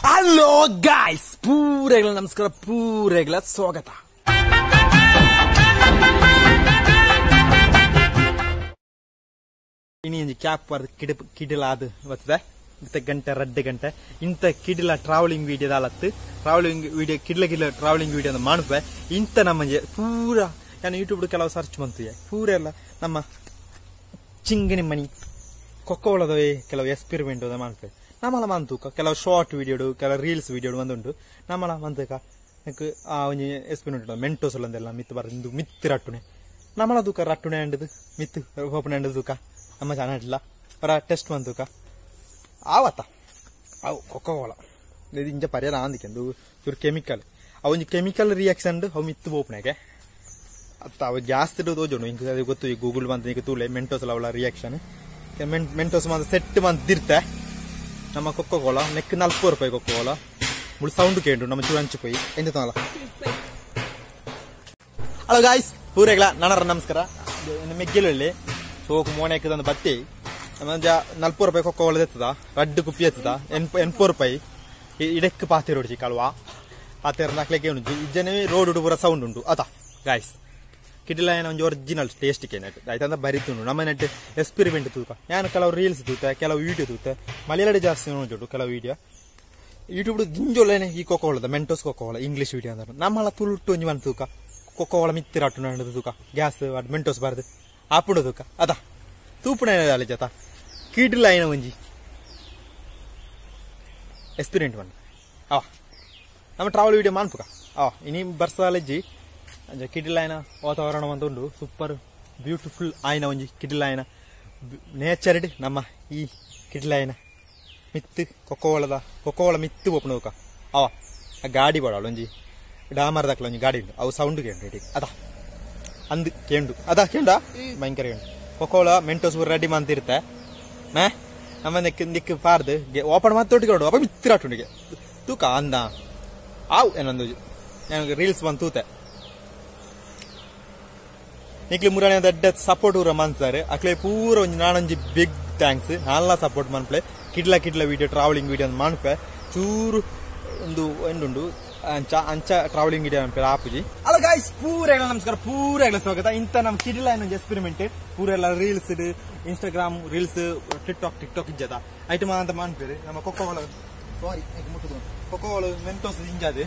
Hello guys, ಪೂರೆಗಳ ನಮಸ್ಕಾರ, ಪೂರೆಗಳ ಸ್ವಾಗತ. ಇನಿ ಒಂಜಿ ಕ್ಯಾಪ್ ಕಿಡಲಾದ ಬರ್ತದೆ ಇಂತ ಗಂಟೆ ರಡ್ಡು ಗಂಟೆ ಇಂಥ ಕಿಡಿಲ ಟ್ರಾವೆಲಿಂಗ್ ವಿಡಿಯೋ ದಾಲತ್ತು ಟ್ರಾವೆಲಿಂಗ್ ವಿಡಿಯೋ ಕಿಡ್ಲ ಕಿಡ್ಲ ಟ್ರಾವೆಲಿಂಗ್ ವಿಡಿಯೋ ಮಾಡುವೆ. ಇಂಥ ನಮ್ಮ ಪೂರ ನಾನು ಯೂಟ್ಯೂಬ್ ಕೆಲವು ಸರ್ಚ್ ಬಂತು ಪೂರ ಎಲ್ಲ ನಮ್ಮ ಚಿಂಗಣಿ ಮಣಿ ಕೊಕ್ಕೋಳದವೇ ಕೆಲವು ಎಕ್ಸ್ಪೆರಿಮೆಂಟ್ ಮಾಡ್ತೇವೆ. ನಮ್ಮಲ ಮಂತೂಕ ಕೆಲವು ಶಾರ್ಟ್ ವಿಡಿಯೋಡು ಕೆಲವು ರೀಲ್ಸ್ ವಿಡಿಯೋಡು ಬಂದುಂಟು. ನಮ್ಮಲ ಮಂತಕ ಆ ಒಂಜಿ ಎಕ್ಸ್ಪೆರಿಮೆಂಟ್ ಮೆಂಟೋಸ್ ಅಂದೆಲ್ಲ ಮಿತ್ತು ಬರ ಇಂದು ಮಿತ್ತು ರಟ್ಟುನೆ ನಮ್ಮಲ ತೂಕ ರಟ್ಟುನೆ ಅಂಡದು ಮಿತ್ತು ಓಪನ್ ಅಂಡದು ತೂಕ ನಮ್ಮ ಚಾನಲ್ ಅವರ ಟೆಸ್ಟ್ ಮಂತೂಕ ಆವತ್ತ ಅವು ಕೊಕ್ಕೋಳ ಇದು ಇಂಜ ಪರಿಹಾರ ಆಂದಿಕೆಂದು ಚೂರು ಕೆಮಿಕಲ್ ಅವು ಒಂಜಿ ಕೆಮಿಕಲ್ ರಿಯಾಕ್ಷನ್ ಅವು ಮಿತ್ತು ಬೋಪನೆಗೆ ಅತ್ತ ಅವು ಜಾಸ್ತಿ ತೋಜೋಣ ಇಂಕ ಅದು ಗೊತ್ತು. ಈ ಗೂಗಲ್ ಬಂತ ಈಗ ತೂಲೆ ಮೆಂಟೋಸ್ ಅವಳ ರಿಯಾಕ್ಷನ್ ಮೆಂಟೋಸ್ ಮಂತ ಸೆಟ್ ಬಂದಿರ್ತೆ ನಮ್ಮ ಕೊಕ್ಕೋ ಕೋಲ ನೆಕ್ 40 ರೂಪಾಯಿ ಕೊಕ್ಕೋ ಕೋಲ ಮುಳು ಸೌಂಡ್ ಕೇಂಡು ನಮ್ಮ ಚೂರು ಹಂಚು ಪೋಯಿ ಎಂತ ತೋಲ. ಹಲೋ ಗಾಯ್ಸ್, ಪೂರೆಗಳ ನಾನರ ನಮಸ್ಕಾರ. ಮೆಗ್ಗೆಲಲ್ಲಿ ಸೋಕು ಮೋನೆ ಹಾಕಿದ ಬತ್ತಿ ನಮ್ಮ 40 ರೂಪಾಯಿ ಕೊಕ್ಕೋ ಕೋಲ ಎತ್ತದ ರಡ್ಡು ಕುಪ್ಪಿ ಎತ್ತದ 80 ರೂಪಾಯಿ ಇಡಕ್ಕೆ ಪಾತೆ ರೋಡ್ ಕಲ್ವಾ ಪಾತೆ ನಾಕ್ಲೆಕ್ಕೆ ಉಂಟು ಇಜ್ಜನೇ ರೋಡ್ ಪೂರ ಸೌಂಡ್ ಉಂಟು ಅತಾ ಗಾಯ್ಸ್. ಕಿಡಿಲ ಏನೋ ಒಂಜಿ ಒರಿಜಿನಲ್ ಟೇಸ್ಟ್ ಕೇನಟ್ ಆಯ್ತಂದ್ರೆ ಬರಿತುಂಡು ನಮ್ಮ ನೆಟ್ ಎಕ್ಸ್ಪೆರಿಮೆಂಟ್ ತೂಕ ಯಾನು ಕೆಲವು ರೀಲ್ಸ್ ತೂತೆ ಕೆಲವು ವೀಡಿಯೋ ತೂತೆ ಮಲಯಾಳಿ ಜಾಸ್ತಿ ನೋಡುಂಟು ಕೆಲವು ವೀಡಿಯೋ ಯೂಟ್ಯೂಬ್ ದಿಂಜೊಲ್ಲೇನೆ ಈ ಕೊಕ್ಕೋಳದ ಮೆಂಟೋಸ್ ಕೊಕ್ಕೋಳ ಇಂಗ್ಲೀಷ್ ವೀಡಿಯೋ ಅಂದ್ರೆ ನಮ್ಮಲ್ಲ ತುಳುಟು ಒಂಜಿ ಮನ್ ತೂಕ ಕೊಕ್ಕೋಳ ಮಿತ್ತಿರಾಟು ತೂಕ ಗ್ಯಾಸ್ ಮೆಂಟೋಸ್ ಬಾರ್ದು ಆಪುಂಡು ತೂಕ ಅದ ತೂಪುಣ ಅಲ್ಲ ಜತ ಕಿಡಿಲ ಏನೋ ಒಂಜಿ ಎಕ್ಸ್ಪೆರಿಮೆಂಟ್ ಮನ್ ಅವ ನಮ್ಮ ಟ್ರಾವೆಲ್ ವೀಡಿಯೋ ಮಾನ್ಪುಕ ಅವ ಇನಿ ಬರ್ಸಾಲಜ್ಜಿ ಅಂಚ ಕಿಡಿಲಾಯನ ವಾತಾವರಣ ಉಂಟು ಸೂಪರ್ ಬ್ಯೂಟಿಫುಲ್ ಆಯ್ನ ಒಂಜಿ ಕಿಡಿಲಾಯನ ನೇಚರ್ ನಮ್ಮ ಈ ಕಿಡಿಲಾಯನ ಮಿತ್ತು ಕೊಕ್ಕೋಳದ ಕೊಕ್ಕೋಳ ಮಿತ್ತು ಒಪ್ಪುನೋಕ ಅವ ಆ ಗಾಡಿ ಬೋಡಾಳು ಒಂಜಿ ಡಾಮರ್ ದಕ್ಕಲ ಒಂಜಿ ಗಾಡಿ ಉಂಟು ಅವು ಸೌಂಡ್ ಕೇಂಡು ಅದ ಅಂದು ಕೇಂಡು ಅದ ಕೇಂಡ ಭಯಂಕರ ಕೇಂಡು ಕೊಕ್ಕೋಳ ಮೆಂಟೋಸ್ ರೆಡಿ ಮಂತಿರ್ತೆ ಮೇ ನಮ್ಮ ನೆಕ್ ನಿಕ್ ಪಾರ್ದು ಓಪನ್ ಮಾತು ತೊಟ್ಟಿಕೊಂಡು ಅಪ್ಪ ಮಿತ್ತಿರಾಟುಂಡಿಗೆ ತೂಕ ಅಂದ ಆವು ಏನೊಂದು ನನಗೆ ರೀಲ್ಸ್ ಬಂದು ತೂತೆ ನಿಕ್ಲಿ ಮುರಾಣಿ ದೊಡ್ಡ ಸಪೋರ್ಟ್ ಊರ ಮನ್ಸಾರೆ ಅಕ್ಲೆ ಪೂರ ಒಂಜಿ ನಾನೊಂಜಿ ಬಿಗ್ thanks ನಾಲ್ಲ ಸಪೋರ್ಟ್ ಮನ್ಪ್ಲೆ ಕಿಡ್ಲ ಕಿಡ್ಲ ವೀಡಿಯೋ ಟ್ರಾವೆಲಿಂಗ್ ವೀಡಿಯೋ ಮನ್ಪೆ ಚೂರು ಒಂದು ಎಂಡುಂಡು ಅಂಚ ಅಂಚ ಟ್ರಾವೆಲಿಂಗ್ ವೀಡಿಯೋ ಅನ್ಪೆ ಆಪುಜಿ. ಹಲೋ ಗಾಯ್ಸ್, ಪೂರ ನಮಸ್ಕಾರ, ಪೂರ ಸ್ವಾಗತ. ಇಂಥ ನಮ್ಮ ಕಿಡಿಲ ಏನೊಂಜಿ ಎಕ್ಸ್ಪೆರಿಮೆಂಟ್ ಪೂರ ಎಲ್ಲ ರೀಲ್ಸ್ ಇನ್ಸ್ಟಾಗ್ರಾಮ್ ರೀಲ್ಸ್ ಟಿಕ್ಟಾಕ್ ಇಜ್ಜದ ಐಟಮ್ ಅಂತ ಮನ್ಪೇರು ನಮ್ಮ ಕೊಕ್ಕೋಳ ಸಾರಿ ಮುಟ್ಟುದು ಕೊಕ್ಕೋಳ ಮೆಂಟೋಸ್ ಇಂಜಾದು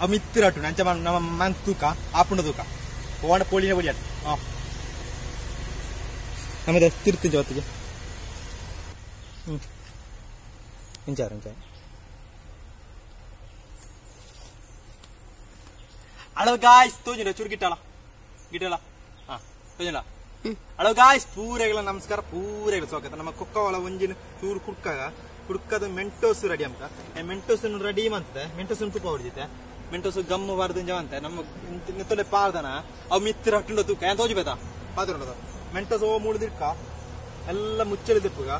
ಅವು ಮಿತ್ತಿರಾಟು ಅಂಚ ನಮ್ಮ ಮನ್ ತೂಕ ಆಪುಂಡ ತೂಕ ಹೋಣ ಪೋಳಿನ ಪೊಡಿ ಹಾಂ ನಮ್ಮದು ತಿರ್ತೀನಿ ಹೊತ್ತಿಗೆ ಹ್ಞೂ ಇಂಚಾರ ಇಂಚಾರ. ಹಲೋ ಗಾಯ್ಸ್, ತೋಜಿನ ಚೂರು ಗಿಟ್ಟಾಳ ಗಿಟ್ಟಾಳ ಹಾಂ ತೋಜಿನ. ಹಲೋ ಗಾಯ್ಸ್, ಪೂರೆಗಳ ನಮಸ್ಕಾರ, ಪೂರೆಗಳ ಸ್ವಾಗತ. ನಮ್ಮ ಕೊಕ್ಕವಾಳ ಒಂಜಿನ ಚೂರು ಕುಡ್ಕಾಗ ಕುಡ್ಕದ ಮೆಂಟೋಸ್ ರೆಡಿ ಅಂತ ಮೆಂಟೋಸ್ ರೆಡಿ ಮಂತದೆ ಮೆಂಟೋಸ್ ತುಪ್ಪ ಹೊಡಿದಿತ್ತೆ ಮೆಂಟೋಸ್ ಗಮ್ಮು ಬಾರ್ದು ಅಂತೆ ನಮ್ಮ ನೆತ್ತೊಲೆ ಪಾರ್ದನ ಅವು ಮಿತ್ತಿರ ಹಟ್ಟುಂಡ ತೂಕ ಏನ್ ತೋಜಿ ಬೇತಾ ಪಾತ್ರ ಮೆಂಟೋಸ್ ಓ ಮುಳಿದಿಡ್ಕ ಎಲ್ಲ ಮುಚ್ಚಲಿದಿಪ್ಪುಗ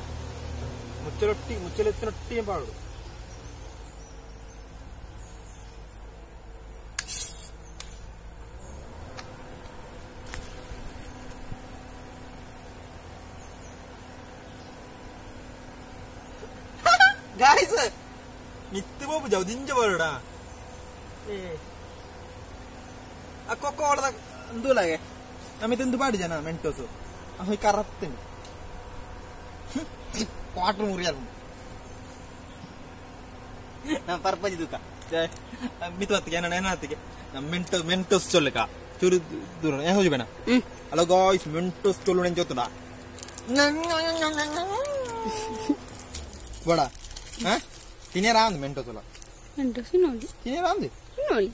ಮುಚ್ಚಲೊಟ್ಟಿ ಮುಚ್ಚಲೆತ್ತಿನೊಟ್ಟಿ ಪಾಡು ಗಾಯ್ಸ್ ಮಿತ್ತು ಬೋಪು ಜಾವು ದಿಂಜ ಬರೋಡ ಆ ಕೊಕ್ಕೋಳದ ಅಂದೂಲಾಗೆ ನಮ್ಮ ತಿಂದು ಪಾಡಿ ಜನ ಮೆಂಟೋಸು ಅವು ಕರತ್ತೀನಿ ಕ್ವಾಟ್ರ್ ಮುರಿಯಾರ ನಮ್ಮ ಪರ್ಪಜಿ ತೂಕ ಮಿತ್ತು ಹೊತ್ತಿಗೆ ಏನೋ ಏನೋ ಹೊತ್ತಿಗೆ ನಮ್ಮ ಮೆಂಟೋಸ್ ಚೊಲ್ಲಕ ಚೂರು ದೂರ ಏನು ಹೋಜು ಬೇಣ. ಹಲೋ ಗಾಯ್ಸ್, ಮೆಂಟೋಸ್ ಚೊಲ್ಲು ನೆಂಚು ಗೊತ್ತುಂಡ ಬೇಡ ಹಾಂ ತಿನ್ನೇರಾ ಅಂದು ಮೆಂಟೋಸ್ ಅಲ್ಲ ಮೆಂಟೋಸ್ ನೋಡಿ ತಿನ್ನೇರಾ ಅಂದು ನೋಡಿ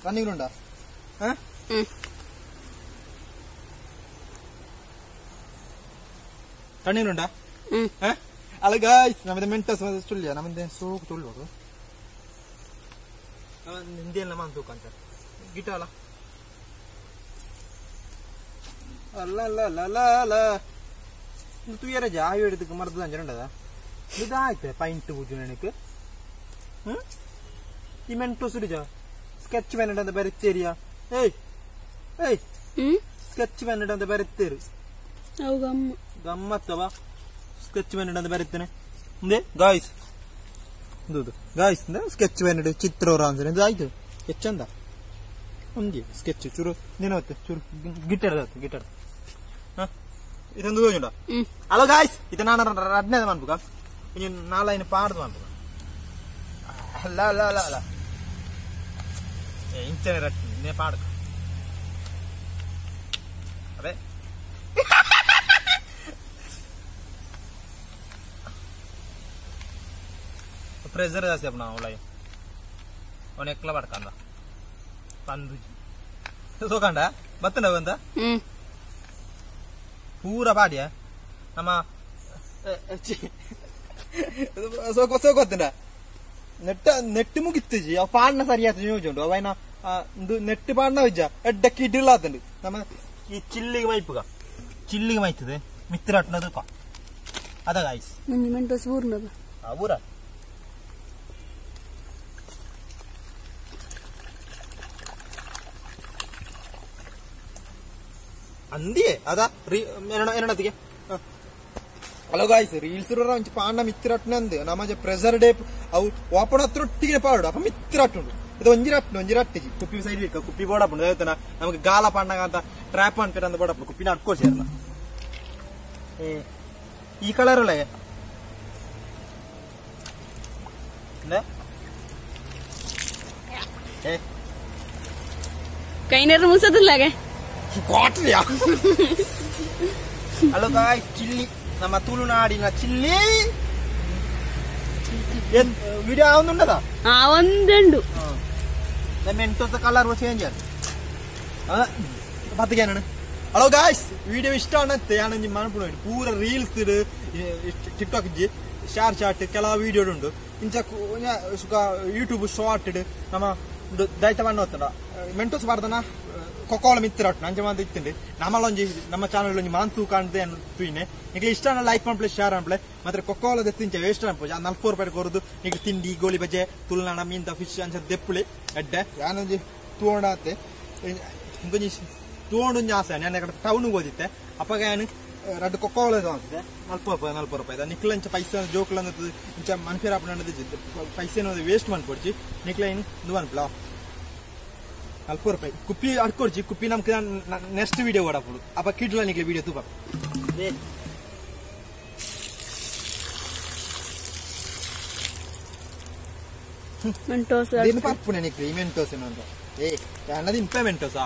ರನ್ನಿಂಗ್ ಉಂಟಾ ರನ್ನಿಂಗ್ ಉಂಟಾ ಅಲ್ಲ ಗಾಯ್ಸ್, ನಮ್ಮದು ಮೆಂಟೋಸ್ ಚುಳ್ಳಿಯ ನಮ್ಮದೇ ಸೋಕು ತುಳ್ಳುವುದು ಹಿಂದೆಲ್ಲ ಮಾನ್ ತೂಕ ಅಂತ ಗಿಟಾಲ ಅಲ್ಲ ಅಲ್ಲ ಅಲ್ಲ ಅಲ್ಲ ಅಲ್ಲ ತುಯ್ಯರ ಜಾವಿ ಹಿಡಿದಕ್ಕೆ ಮರದ ಅಂಜನದ ಇದಾಯ್ತೆ ಪೈಂಟ್ ಪೂಜೆ ನನಗೆ ಈ ಮೆಂಟೋಸ್ ಹಿಡಿಜ ಸ್ಕೆಚ್ ಪೆನ್ ಅಂತ ಬರೀತೇರಿಯಾ ಏಯ್ ಏಯ್ ಸ್ಕೆಚ್ ಪೆನ್ ಅಂತ ಬರೀತೇರು ಅವು ಗಮ್ಮ ಗಮ್ಮತ್ತವ Sketch pen ಅಂತ ಬರೀತೇನೆ ಇಂದೆ ಗಾಯ್ಸ್ ಇದು guys sketch pen ಚಿತ್ರ ಅಂದ್ರೆ ಇದು ಆಯ್ತು ಸ್ಕೆಚ್ ಅಂದ ಒಂಜಿ ಸ್ಕೆಚ್ ಚೂರು ನೀನು ಚೂರು ಗಿಟಾರ್ ಗಿಟಾರ್ ಇದೊಂದು ತೋಜುಂಡ. ಹಲೋ ಗಾಯ್ಸ್ ಇದು ನಾನು ರಡ್ನೇದ ಮನ್ಪುಗ ಒಂಜಿ ನಾಲೈನ್ ಪಾಡ್ದು ಮನ್ಪುಗ ಅಲ್ಲ ಅಲ್ಲ ಅಲ್ಲ ಅಲ್ಲ ಇಂಚನೆ ರಟ್ನೆ ಪಾಡ್ಕ ಅದೇ ಪ್ರೆಷರ್ ಜಾಸ್ತಿ ಅಪ್ಪ ನಾವು ಅವನ ಎಕ್ಲ ಪಡ್ಕಂದ పంದುಜಿ ಸೋಕಂಡ ಬತ್ತನ ಬಂದ ಪೂರ ಪಾಡ್ಯ ನಮ್ಮ ಸೋಕ ಸೋಕೊತ್ತಂಡ ನೆಟ್ಟ ನೆಟ್ಟು ಮುಗಿತ್ತುಜಿ ಅವ ಪಾಡ್ನ ಸರಿಯಾದ ಯೋಜುಂಡು ಅವನ ನೆಟ್ಟು ಪಾಡ್ನ ವಿಜ್ಜ ಎಡ್ಡ ಕಿಡಿಲಾತಂಡು ನಮ್ಮ ಈ ಚಿಲ್ಲಿಗೆ ಮೈಪುಗ ಚಿಲ್ಲಿಗೆ ಮೈತದೆ ಮಿತ್ರ ಅದ ಗಾಯ್ಸ್ ಮುಂಜಿ ಮೆಂಟೋಸ್ ಊರ್ನದ ಆ ಊರ ಅಂದಿಯೇ ಅದ ಎರಡತಿಗೆ hello guys reels ಒಂಚು ಪಾಂಡ ಮಿತ್ತಿರಟ್ನಂದು ನಮ್ಮಜ ಪ್ರೆಷರ್ ಡೇ ಅವು ಓಪನ್ ಹತ್ರ ಒಟ್ಟಿಗೆ ಪಾಡು ಅಪ್ಪ ಮಿತ್ತಿರಟ್ಟುಂಡು ಇದು ಒಂಜಿ ರಟ್ಟು ಒಂಜಿ ರಟ್ಟಿಜಿ ಕುಪ್ಪಿ ಸೈಡ್ ಇಕ್ಕ ಕುಪ್ಪಿ ಬೋಡಪ್ಪುಂಡು ದೇವತನ ನಮಗೆ ಗಾಲ ಪಾಂಡಗ ಅಂತ ಟ್ರ್ಯಾಪ್ ಅನ್ಪಿರ ಅಂತ ಬೋಡಪ್ಪು ಕುಪ್ಪಿನ ಅಟ್ಕೋ ಸೇರ್ನ ಏ ಈ ಕಲರ್ ಅಲ್ಲ ಏ ಕೈನರ್ ಮುಸದಿಲ್ಲಾಗೆ ಕ್ವಾಟ್ರಿಯಾ. Hello guys chilli ನಮ್ಮ ತುಳುನಾಡಿನ ಚಿಲ್ಲಿ ವಿಡಿಯೋ ಒಂದುಂಡದ ಆ ಒಂದುಂಡು Mentos colour change ಪತ್ತಿಗೆ. Hello guys video ಇಷ್ಟ ಅನ್ನತ್ತೆ ಯಾನಂಜಿ ಮನ್ಪುಣ ಪೂರ reels tick talk ಇಜ್ಜಿ ಶಾರ್ ಚಾಟ್ ಕೆಲವು ವಿಡಿಯೋ ಉಂಡು ಇಂಚ ಸುಖ ಯೂಟ್ಯೂಬ್ ಶಾರ್ಟ್ ನಮ್ಮ ದೈತ ಬಣ್ಣ ಹೋಗ್ತದ ಮೆಂಟೋಸ್ ಬಾರ್ದನ ಕೊಕೋಳ ಮಿತ್ರ ಅಂಚೆ ಮಾತ ಇತ್ತುಂಡು ನಮ್ಮಲ್ಲೊಂಜಿ ನಮ್ಮ ಚಾನಲ್ ಒಂಜಿ ಮಾಂತು ಕಾಣ್ದೆ ತೂಯಿನೆ ನಿಕ್ಲೆ ಇಷ್ಟ ಲೈಕ್ ಮಾಡ್ಪ್ಲೆ ಶೇರ್ ಅನ್ಪ್ಲೆ ಮಾತ್ರ ಕೊಕೋಳ ತಿಂಚೆ ವೇಸ್ಟ್ ಅನ್ಪು 40 ರೂಪಾಯಿ ಕೊರದು ನಿಕ್ಲೆ ತಿಂಡಿ ಗೋಲಿ ಬಜೆ ತುಳುನಾಡ ಮೀನ್ದ ಫಿಶ್ ಅಂಚ ದೆಪ್ಪುಳಿ ಎಡ್ಡೆ ಯಾನೊಂಜಿ ತೂಂಡಾತೆ ಇಂಕೊಂಜಿ ತೂಂಡೊಂಜಿ ಆಸೆ ನಾನು ಕಡೆ ಟೌನ್ಗೆ ಓದಿತ್ತೆ ಅಪ್ಪಗ ಯಾನು ರಡ್ಡು ಕೊಕೋಳ ಅನ್ಸುತ್ತೆ 40 ರೂಪಾಯಿ 40 ರೂಪಾಯಿ ನಿಕ್ಲಂಚ ಪೈಸೆ ಜೋಕ್ಲ ಇಂಚ ಮನ್ಫೇರ್ ಆಪಣ ಪೈಸೆ ವೇಸ್ಟ್ ಮನ್ಪೊಡ್ಚಿ ನಿಕ್ಲೆ ಏನು ಇದು ಅನ್ಪ್ಲ 40 ರೂಪಾಯಿ ಕುಪ್ಪಿ ಅಡ್ಕೊಡ್ಚಿ ಕುಪ್ಪಿ ನಮ್ಗೆ ನೆಕ್ಸ್ಟ್ ವಿಡಿಯೋ ಓಡಾಪುಡು ಅಪ್ಪ ಕಿಡ್ಲ ನಿಕ್ಲೆ ವಿಡಿಯೋ ತೂಪ ಮೆಂಟೋಸ್ ಪರ್ಪುಣೆ ನಿಕ್ಲೆ ಈ ಮೆಂಟೋಸ್ ಅಂತ ಏ ಯಾನ ತಿನ್ಪೆ ಮೆಂಟೋಸಾ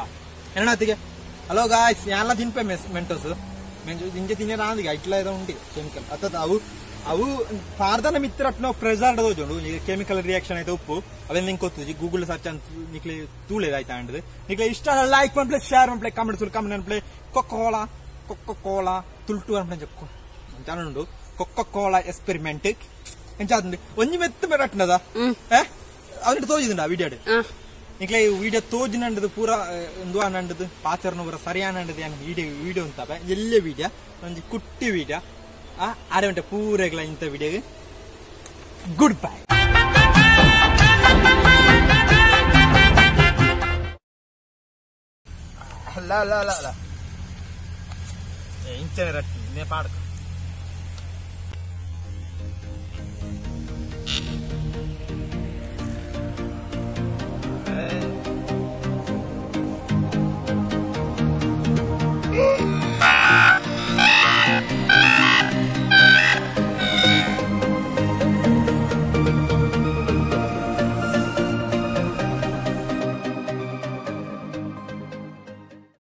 ಏನತಿಗೆ. ಹಲೋ ಗಾಯ್ಸ್ ಯಾನ ತಿನ್ಪೆ ಮೆಂಟೋಸ್ ಇಂಜೆ ತಿನ್ನಿರ ಆಂದಿಗೆ ಐಟ್ಲ ಇದ ಉಂಟು ಕೆಮಿಕಲ್ ಅತ್ತ ಅವು ಅವು ಪಾರ್ದನ ಮಿತ್ರ ನಾವು ಪ್ರೆಸರ್ ದೋಜುಂಡು ಕೆಮಿಕಲ್ ರಿಯಾಕ್ಷನ್ ಆಯ್ತು ಉಪ್ಪು ಅವೆಲ್ಲ ನಿಂಗೆ ಗೊತ್ತು ಗೂಗಲ್ ಸರ್ಚ್ ಅಂತ ನಿಕ್ಲೆ ತೂಳೇದು ಆಯ್ತಾ ಅಂಡ್ದು ನಿಕ್ಲೆ ಇಷ್ಟ ಲೈಕ್ ಮನ್ಪ್ಲೆ ಶೇರ್ ಮನ್ಪ್ಲೆ ಕಮೆಂಟ್ ಸುಲ್ ಕಮೆಂಟ್ ಅನ್ಪ್ಲೆ ಕೊಕ್ಕೋಲಾ ಕೊಕ್ಕೋ ಕೋಲಾ ತುಲ್ಟು ಅನ್ಪ್ಲೆ ಚಾನಲ್ ಉಂಡು ಕೊಕ್ಕೋ ಕೋಲಾ ಎಕ್ಸ್ಪೆರಿಮೆಂಟ್ ಎಂಚಾತುಂಡು ಒಂಜಿ ಮೆತ್ತ ಮೇರಟ್ನದ ಅವನಿಟ್ಟು ತೋಜಿದುಂಡ ವಿಡಿಯೋ ನಿಕ್ಲೆ ವಿಡಿಯೋ ತೋಜಿನಂಡದು ಪೂರ ಒಂದು ಅನ್ನಂಡದು ಪಾಚರ್ನ ಪೂರ ಸರಿಯಾನಂಡದು ಏನು ವಿಡಿಯೋ ವಿಡಿಯೋ ಅಂತ ಎಲ್ಲೇ ವಿಡಿಯೋ ಒಂಜಿ ಕುಟ್ಟಿ ವಿಡಿಯೋ ಆರೆ ಉಂಟೆ ಪೂರೆಗ್ಲ ಇಂಥ video. Good bye. ಅಲ್ಲ ಅಲ್ಲ ಅಲ್ಲ ಅಲ್ಲ ಇಂಚನೆ ರಟ್ಟಿ ಪಾಡ್ಕ.